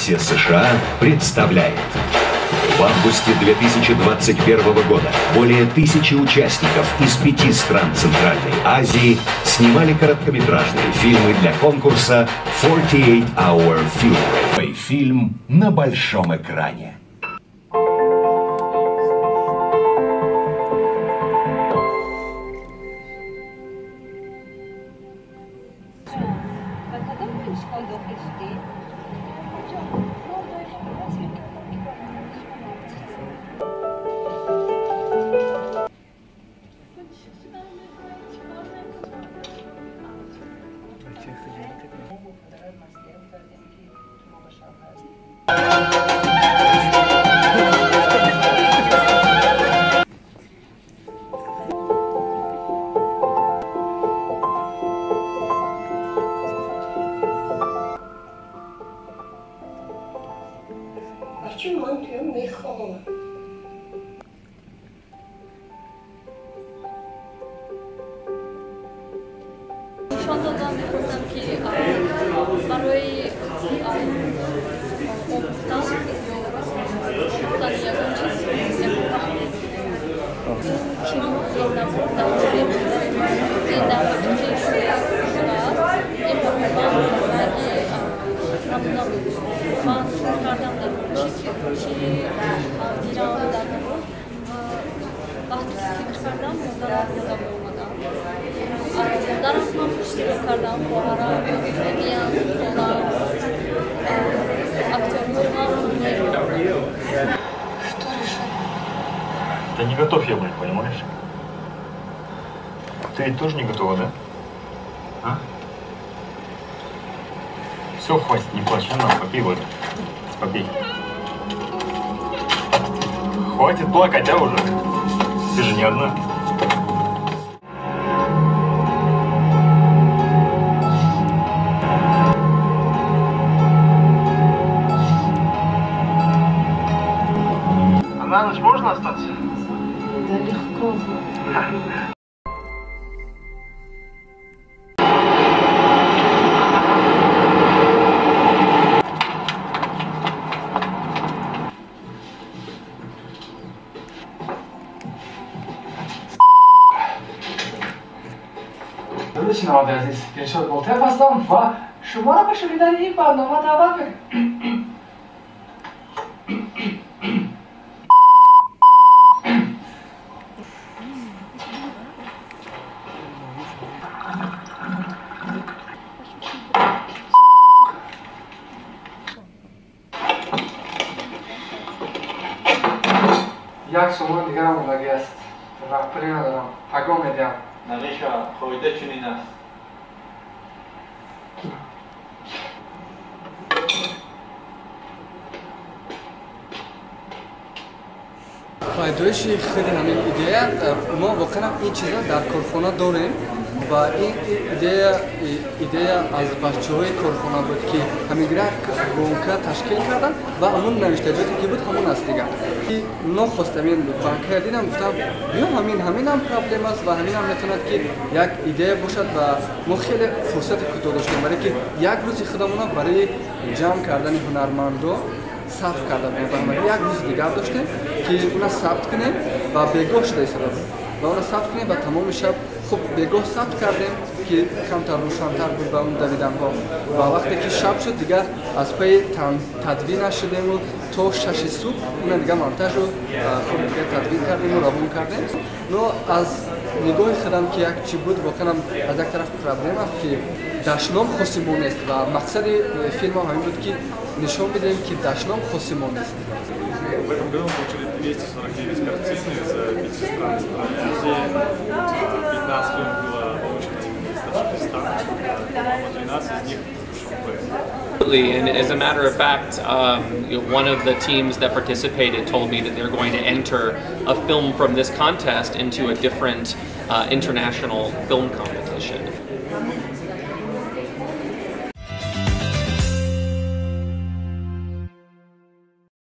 Конгрессе США представляет. В августе 2021 года более 1000 участников из 5 стран Центральной Азии снимали короткометражные фильмы для конкурса 48 Hour Film. Фильм на большом экране. Нишон додам, мехостам, ки барои омӯхтан ё омӯхтани ягон чиз ягон вақт нест. Кино ин навор дар ин навор шудааст. Ин барои ман ранги намуна буд. Ман кор кардам дар чӣ гирам дар навор. Вақте ки фикр кардам, модарам ёдам омадам. Модарам ҳам иштирок кардам, хоҳарам, миям, холам, актёрҳо ҳам. Что решил? Да не готов я, блин, понимаешь? Ты ведь тоже не готова, да? А? Все, хватит, не плачь, на, попей воду. Попей. Хватит плакать, а уже? Ты же не одна. А на ночь можно остаться? Да легко. Шунавандаи азиз, Дилшод Болтаев ҳастам ва шуморо ба шунидани ин барнома даъват мекунам. Як сомон дигарам мондагӣ аст ва пуле надорам, пагоҳ медиҳам. Намешавад, қоида чунин аст. Пайдоиши худи ҳамин идея, мо воқеан ин чизро дар корхона дорем ва ин идея аз бачаҳои корхона буд, ки ҳамин як бонка ташкил карданд ва ҳамон навиштаҷоте ки буд, ҳамон аст дигар. Нохост ҳамин банкая дидам, гуфтам, биё, ҳаминам проблем аст ва ҳаминам метавонад, ки як идея бошад. Ва мо хеле фурсати кӯтоҳ доштем, барое ки як рӯзи худамона барои ҷамъ кардани ҳунармандо сарф карда будем ва як рӯзи дигар доштем, ки уна сабт кунем ва бегоҳ шуда истода буд ва уна сабт кунем ва тамоми шаб, хуб, бегоҳ сабт кардем, ки камтар рӯшантар буд ба он давиданҳо, ва вақте ки шаб шуд, дигар аз пайи тадвин нашудему то 6-и субҳ уна дигар монтажу, хуб, дигар тадвин кардему, равон кардем. Но аз нигоҳи худам, ки як чӣ буд, воқеан аз як тараф проблем аст, ки дашном хоси мо нест ва мақсади филмам ҳамин буд, ки нишон бидиҳем, ки дашном хоси мо нест. В этом году мы получили 249 картин из 5 стран Центральной Азии. 15 фильмов было получено именно из Таджикистана, по-моему, 12 из них из Душанбе. And as a matter of fact, one of the teams that participated told me that they're going to enter a film from this contest into a different international film competition.